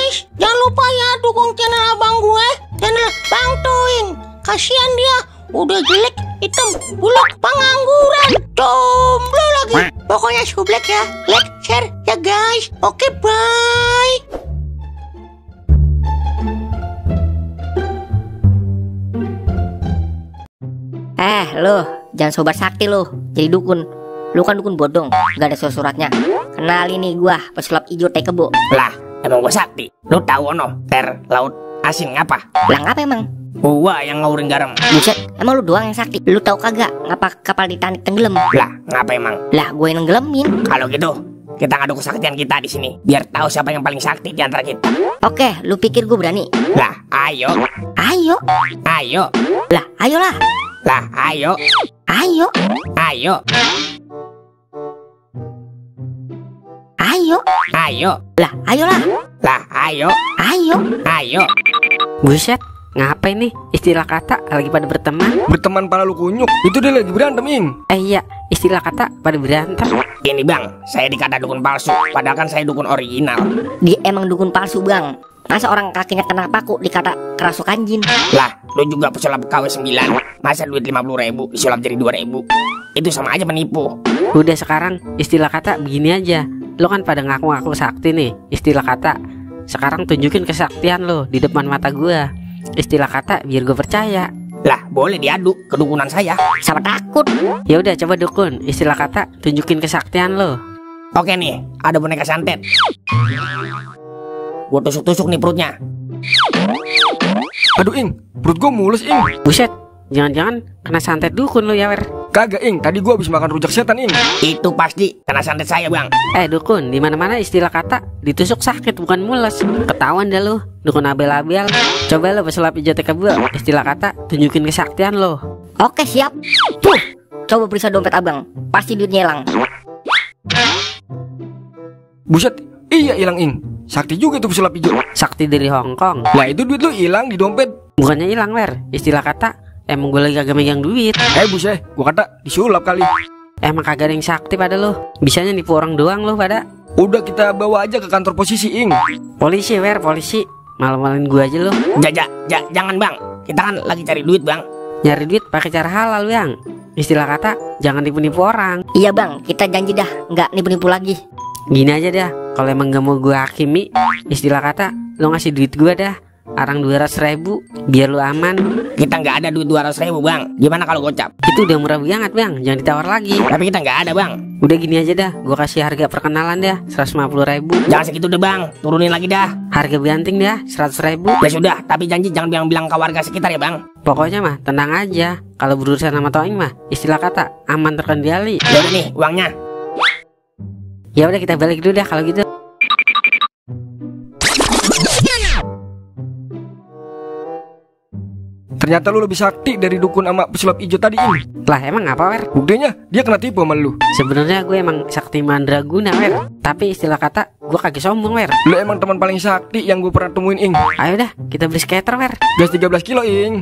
guys, jangan lupa ya dukung channel abang gue, channel Bang Toing. Kasihan dia, udah jelek, hitam, buluk, pengangguran, jomblo lagi. Pokoknya sublek ya, like, share ya guys. Oke, bye. Lo, jangan sobat sakti lo, jadi dukun. Lu kan dukun bodong, gak ada surat-suratnya. Kenalin nih gua, pesulap ijo teh kebo. Lah, emang gua sakti. Lu tahu ono, ter laut asin ngapa? Lah ngapa emang? Gua yang ngawurin garam. Buset, emang lu doang yang sakti? Lu tahu kagak ngapa kapal Titanic tenggelam? Lah, ngapa emang? Lah gue yang nenggelamin. Kalau gitu, kita ngadu kesaktian kita di sini, biar tahu siapa yang paling sakti di antara kita. Oke, lu pikir gue berani? Lah, ayo. Ayo. Ayo. Lah, ayolah. Lah, ayo. Ayo. Ayo. Ayo. Ayo. Lah, ayolah. Lah, ayo. Ayo. Ayo. Buset, ngapain nih istilah kata lagi pada berteman? Berteman pala lu kunyuk, itu dia lagi berantem, Ing. Iya, istilah kata pada berantem. Ini bang, saya dikata dukun palsu, padahal kan saya dukun original. Dia emang dukun palsu bang. Masa orang kakinya kena paku dikata kerasukan jin? Lah, lu juga pesulap KW 9. Masa duit 50.000 disulap jadi 2.000? Itu sama aja penipu. Udah sekarang istilah kata begini aja. Lo kan pada ngaku-ngaku sakti nih. Istilah kata, sekarang tunjukin kesaktian lo di depan mata gua. Istilah kata biar gue percaya. Lah, boleh diadu kedukunan saya. Sama takut. Ya udah coba dukun, istilah kata tunjukin kesaktian lo. Oke nih, ada boneka santet. Gue tusuk-tusuk nih perutnya. Aduh, Ing, perut gua mulus, Ing. Buset, jangan-jangan kena santet dukun lo ya, Wer. Kagak, Ing, tadi gua habis makan rujak setan, Ing. Itu pasti kena santet saya bang. Dukun, di mana-mana istilah kata ditusuk sakit bukan mules. Ketahuan dah lo, dukun abel-abel. Coba lo pesulap ijo teh kebo, istilah kata tunjukin kesaktian lo. Oke siap. Tuh, coba periksa dompet abang, pasti duitnya hilang. Buset, iya hilang, Ing. Sakti juga tuh pesulap hijau. Sakti dari Hongkong. Lah itu duit lu hilang di dompet. Bukannya hilang, Wer. Istilah kata emang gue lagi kagak megang duit. Buset, gua kata disulap kali. Emang kagak ada yang sakti pada lo. Bisanya nipu orang doang lo pada. Udah kita bawa aja ke kantor posisi, Ing. Polisi, Wer, polisi. Malam-malin gua aja lo. Jangan bang, kita kan lagi cari duit bang. Nyari duit pakai cara halal, Bang. Istilah kata jangan nipu-nipu orang. Iya bang, kita janji dah nggak nipu-nipu lagi. Gini aja dah, kalau emang gak mau gua hakimi, istilah kata lo ngasih duit gua dah, arang 200.000 biar lu aman. Kita nggak ada duit 200.000 bang. Gimana kalau gocap? Itu udah murah banget bang, jangan ditawar lagi. Tapi kita nggak ada bang. Udah gini aja dah, gua kasih harga perkenalan dah 150.000. Jangan segitu deh bang, turunin lagi dah. Harga banting dah 100.000. Ya sudah, tapi janji jangan bilang-bilang ke warga sekitar ya bang. Pokoknya mah tenang aja, kalau berurusan sama Toing mah istilah kata aman terkendali. Ya udah nih uangnya. Ya udah kita balik dulu dah kalau gitu. Ternyata lu lebih sakti dari dukun sama pesulap hijau tadi, Ing. Lah emang apa, Wer? Buktinya dia kena tipu sama lu. Sebenarnya gue emang sakti mandraguna, Wer. Tapi istilah kata gue kagak sombong, Wer. Lu emang teman paling sakti yang gue pernah temuin, Ing. Ayo dah kita beli skater, Wer. Gas 13 kilo, Ing.